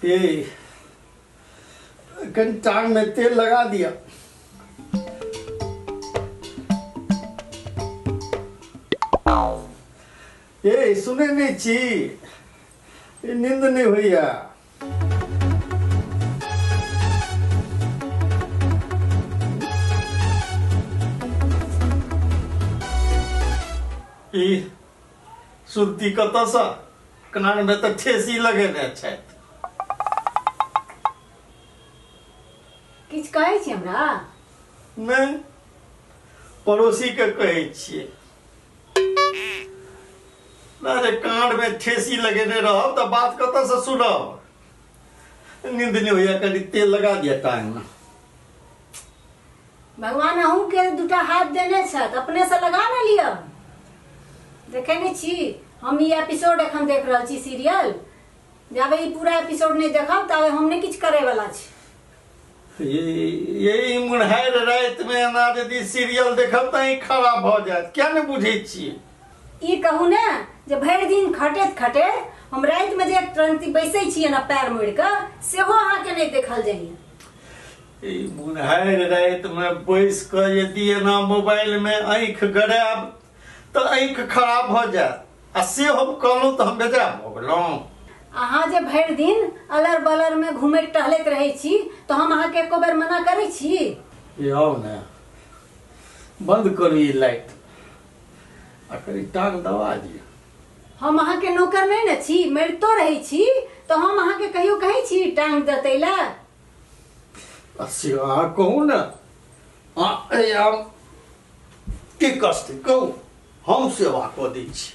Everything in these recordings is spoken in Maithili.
ये कनि टांग में तेल लगा दिया। ये सुने नहीं छी, ई नींद नहीं होइया। ई सुनती कतऽसँ, कान में तऽ ठेसी लगेने छथि। किछु कहै छी हमरा? नहि, पड़ोसी के कहै छियै। अरे कान में ठेसी लगेने रहब तऽ बात कतऽसँ सुनब। नींद नहि होइया, कनि तेल लगा दिअ टांग में। भगवान अहूँ के दूटा हाथ देने छथि, अपने से लगा ने लिअ। देखै नहि छी हम ई एपिसोड एखन देख रहल छी सीरियल, जाबे ई पूरा एपिसोड नहि देखब ताबे हम नहि किछु करे वाला छी। ये मुन्हारि राति में एना यदि सीरियल देखब तऽ आँखि खराब भऽ जायत, किया नहि बुझै छियै? ई कहू ने जे भरि दिन खटैत खटैत हम राति में जे एक रंती बैसै छियै ने पैर मोड़ि कऽ, सेहो अहाँके नहि देखल जाइए। ई मुन्हारि राति में बैस कऽ यदि एना मोबाइल में आँखि गड़ायब तऽ आँखि खराब भऽ जायत, आ से हम कहलहुँ तऽ हम बेजाय भऽ गेलहुँ। अहाँ जे भरि दिन अलर बलर में घुमैत टहलैत रहै छी तऽ हम अहाँके एको बेर मना करै छी? ई आउ ने, बंद करू ई लाइट आ कनि टांग दबा दिअ। हम अहाँके नौकर नहि ने छी, मरितो रहै छी तऽ हम अहाँके कहियो कहै छी टांग दतै लए? आ से अहाँ कहू ने, हम की कष्ट कहू, हम सेवा कऽ दै छी।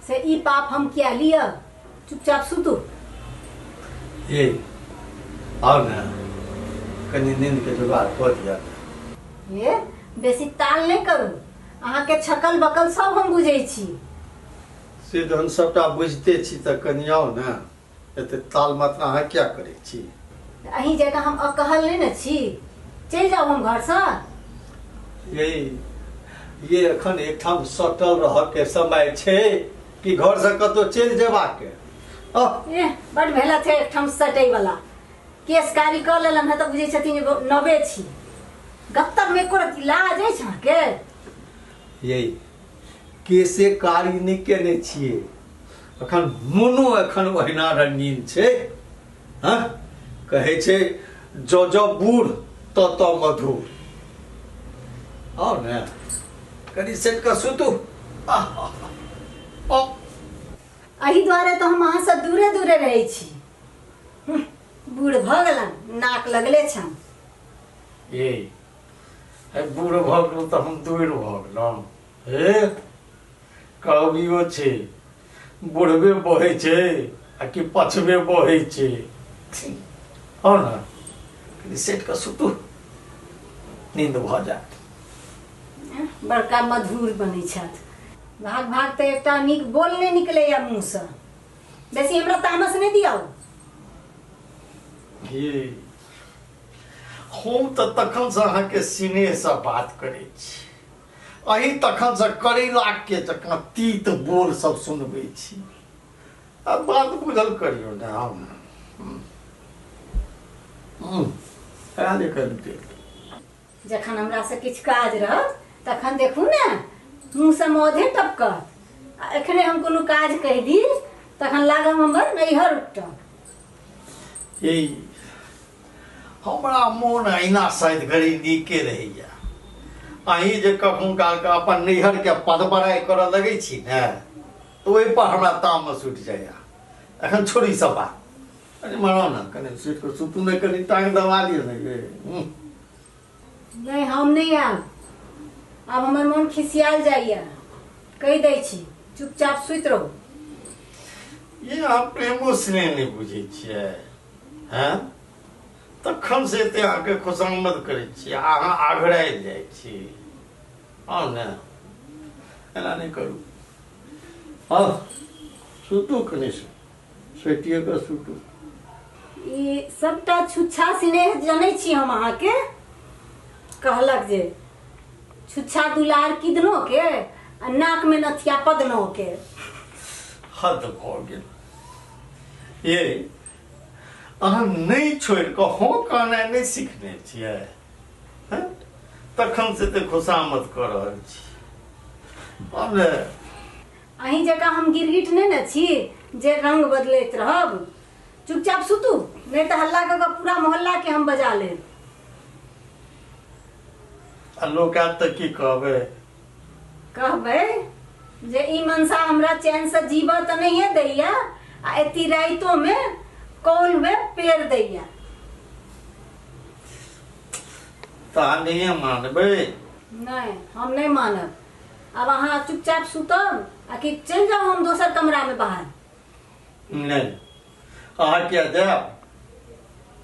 से ई पाप हम किया लिअ, चुपचाप सुतू। ए आउ ने, कनि नींद के जोगाड़ कऽ दिअ। ए बेसी ताल नहि करू, अहाँके छकल बकल सब हम बुझै छी। से जहन सबटा बुझिते छी तऽ कनि आउ ने, एते ताल मात्रा अहाँ किया करै छी? अहीं जकाँ हम अकहल नहि ने छी, चलि जाउ हम घरसँ। ये एखन एकठाम सटल रहऽ के समय छै कि घरसँ कतौ चलि जेबाक? ए बड भेला छै एकठाम सटै वाला, केस कारी कऽ लेलन हँ तऽ बुझै छथिन जे नवे छी। गत्तर में एको रत्ती लाज अछि अहाँके? ये केसे कारी नहि केने छियै, एखन मोनो एखन ओहिना रंगीन छै। हँ, कहै छै जँ जँ बूढ़ त त मधुर। आउ ने कनि सेट कऽ सुतू। एहि दुआरे तऽ हम अहाँसँ दूरे दूरे रहै छी। बूढ़ भऽ गेलन, नाक लगले छन। ये बूढ़ भऽ गेलहुँ तऽ हम दूर भऽ गेलहुँ? हे कहबियो छै, बुढ़बे बहै छै आ कि पछबे बहै छै। हँ ने कनि सेट कऽ सुतू, नींद भऽ जायत। बड़का मधुर बनै छथि, भाग भाग तऽ एकटा नीक बोल नहि निकलैया मुँहसँ। बेसी हमरा तामस नहि दियाउ। ये हम तऽ तखनसँ अहाँके सिनेहसँ बात करै छी, अहीं तखनसँ करैलाके जकाँ तीत बोल सब सुनबै छी। आ बात बुझल करियौ ने। हम जखन हमरा से किछु काज रहत तखन देखू ने मुँहसँ मौधे टपकत, आ एखने हम कोनो काज कहि दी तखन लागब हमर नैहर उठल। ये हमरा मोन अहिना शायद घड़ी नीके रहैया। अहीं जे कखनो कालके अपन नैहरके पदबराइ करऽ लगै छी ने तऽ ओहिपर हमरा तामस उठि जाइया। एखन छोड़ी सब बात, कनि मराउ ने, कनि सुति कऽ सुतू ने, कनि टांग दबा लिअ ने। नहि हम नहि आयब, आब हमर मोन खिसियाल जाइया, कहि दै छी चुपचाप सुति रहू। ये अहाँ प्रेमो स्नेह नहि बुझै छियै? हैं, तखन से एते अहाँके खुशामद करै छी, अहाँ आघरायल जाइ छी। आउ ने, एना नहि करू। हँ सुतू, कनि सुतिए कऽ सुतू। ई सबटा छुच्छा स्नेह जनै छी हम अहाँके। कहलक जे छुच्छा दुलार किदनो के आ नाक में नथिया पदनो के। हद भऽ गेल। ये अहाँ नहि छोड़ि कऽ हँ कहनाइ नहि सिखने छियै हँ? तखन से तऽ खुशामद कऽ रहल छी आब ने। अहीं जकाँ हम गिरगिट नहि ने छी जे रंग बदलैत रहब। चुपचाप सुतू, नहि तऽ हल्ला कऽ कऽ पूरा मोहल्ला के हम बजा लेब। आ लोक आयत तऽ की कहबै? कहबै जे ई मनसा हमरा चैनसँ जीबऽ तऽ नहिए दैया आ एती रातिोमे कौलमे पेड़ दैया। तऽ अहाँ नहिए मानबै? नहि, हम नहि मानब। आब अहाँ चुपचाप सुतब आ कि चलि जाउ हम दोसर कमरामे बाहर? नहि, अहाँ किया जायब?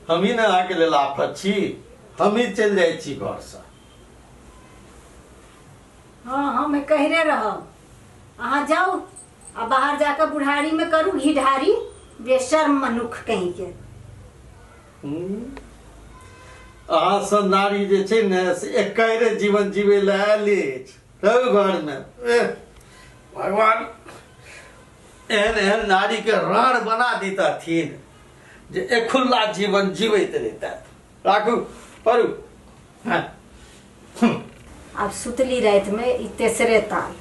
हमही ने अहाँके लेल आफत छी। हमही चलि जाइ छी घरसँ। हँ, हम कहरे रहब। अहाँ जाउ आ बाहर जाकऽ बुढ़ारीमे करू घी ढारी, बेशर्म मनुख कहीं के। अहाँ सब नारी जे छै ने से एकरे जीवन जीवे लए आयल अछि। रहू घरमे। भगवान एहन एहन नारी के राण बना दितथिन जे एखुल्ला जीवन जीवैत रहितथि। राखू पढ़ू। हाँ। आब सुतली रातिमे ई तेसरे ताल।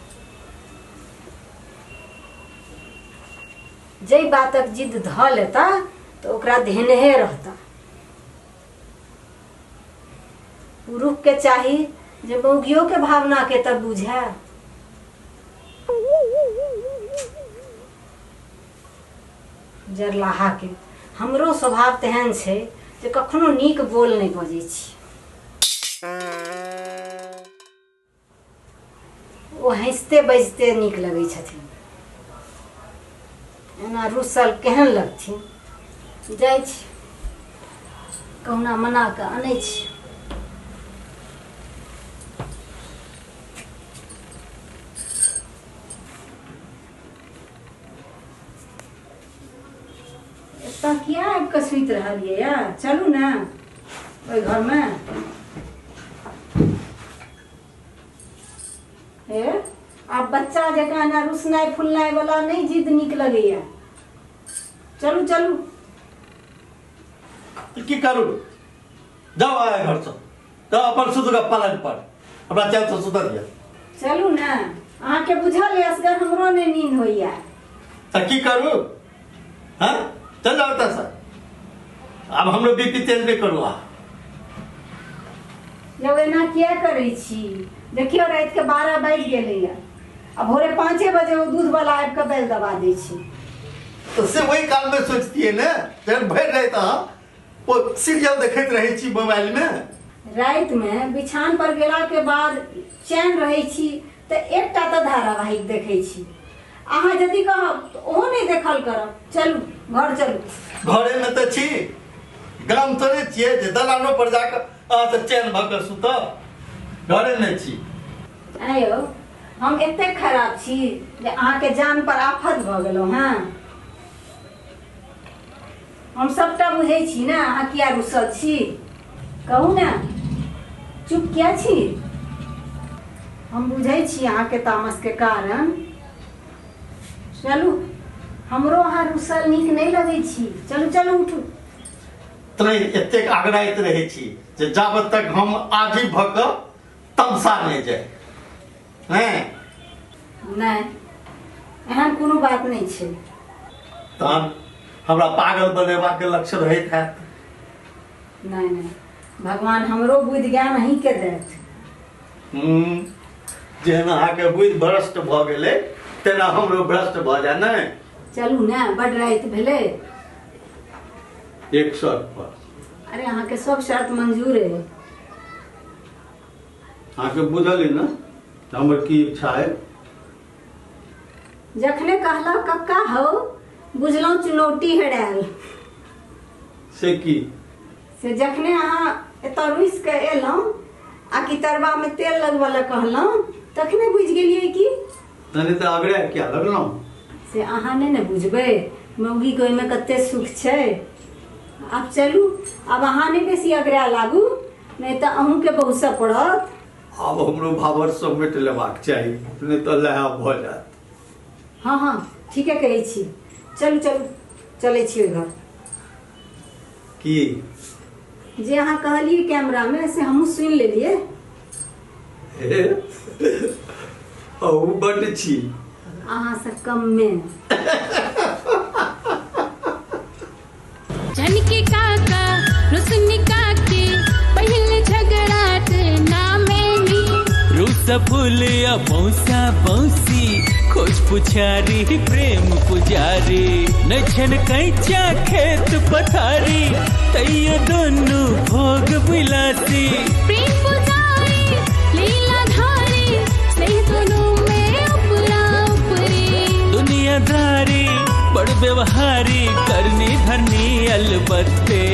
जाहि बातक जिद धऽ लेता तऽ ओकरा धेनहे रहता। पुरुषके चाही जे मौगियोके भावनाके तऽ बुझए। जरलाहाके हमरो स्वभाव तेहन छै जे कखनो नीक बोल नहि बजै छी। ओ हँसिते बजिते नीक लगै छथिन, एना रुसल केहन लगथिन। जाइ छी कहुना मना कऽ अनै छी। एतऽ किया आबि कऽ सुति रहलियै यऽ? चलू ने ओहि घरमे। हे, आब बच्चा जकाँ एना रुसनाइ फुलनाइ वाला नहि जिद नीक लगैया। चलू चलू। तऽ की करू? जाउ आया घरसँ, तऽ अपन सुत कऽ पलंग पर हमरा चैनसँ सुतऽ दिअ। चलू ने, अहाँके बुझल यऽ असगर हमरो नहि नींद होइया। तऽ की करू? हँ, चल जाउ एतऽसँ। आब हमरो बी पी तेज नहि करू अहाँ। यौ, एना किया करै छी? देखियौ, रातिके 12 बाजि गेलैया आ भोरे 5 बजे ओ दूधवला आबि कऽ बैल दबा दै छै। तऽ से ओहि कालमे सोचतियै ने, जखन भरि राति अहाँ ओ सीरियल देखैत रहै छी मोबाइलमे। रातिमे बिछान पर गेलाके बाद चैन रहै छी तऽ एकटा तऽ धारावाहिक देखै छी। अहाँ यदि कहब तऽ ओहो नहि देखल करब। चलू, घर चलू। घरेमे तऽ छी, गाम थोड़े छियै जे दलानो पर जाकऽ अहाँ तऽ चैन भऽ कऽ सुतब। घरेमे छी। आँय यौ, हम एतेक खराब छी जे अहाँके जान पर आफत भऽ गेलहुँ हँ? हम सबटा बुझै छी ने, अहाँ किया रुसल छी? कहू ने, चुप किया छी? हम बुझै छी अहाँके तामसके कारण। चलू, हमरो अहाँ रुसल नीक नहि लगै छी। चलू चलू, उठू। तैं एतेक आगराइत रहै छी जे जाबत तक हम आजी भऽ कऽ तमसा नहि जाय। नहि नहि, एहन कोनो बात नहि छै। तहन हमरा पागल बनेबाक लक्ष्य रहैत हैत। नहि नहि, भगवान हमरो बुद्धि ज्ञान अहीँके देत। जेहन अहाँके बुद्धि भ्रष्ट भऽ गेलै तेना हमरो भ्रष्ट भऽ जाय। नहि, चलू ने, बड राति भेलै। एक शर्त पर। अरे, अहाँके सब शर्त मंजूर है। अहाँके बुझल अइ ने हमर की इच्छा है? जखने कहला कक्का हौ, बुझलहुँ चुनौती हेरायल। से की? से जखने अहाँ एतऽ रुसि कऽ एलहुँ आ कि तरबामे तेल लगबऽ लए कहलहुँ, तखने बुझि गेलियै कि। तनी तऽ अगड़े किया लगलहुँ? से अहाँ नहि ने बुझबै मौगीके ओहिमे कते सुख छै। आब चलू, आब अहाँ नहि बेसी अगरा लागू, नहि तऽ अहूँके बहुसँ पड़त। आब हमरो भावर समेट लेबाक चाही, नहि तऽ लहा भऽ जायत। हँ हँ, ठीके कहै छी। चलू चलू, चलै छी ओहि घर। की जे अहाँ कहलियै कैमरा में से हमहूँ सुनि लेलियै। हे अहू बड्ड छी। अहाँ से कम में। झनकी काका रुसनी काकी पहले झगड़ाट नामेनी रूसा फूलिया पौसा पौसी खोज पुछारी प्रेम पुजारी नछन कैचा खेत पथारी तैयो दोनों भोग विलासी प्रेम पुजारी लीला धारी स्नेह दोनों में उपरा उपरी दुनियादारी बड़ व्यवहारी करनी धरनी अलबत्ते।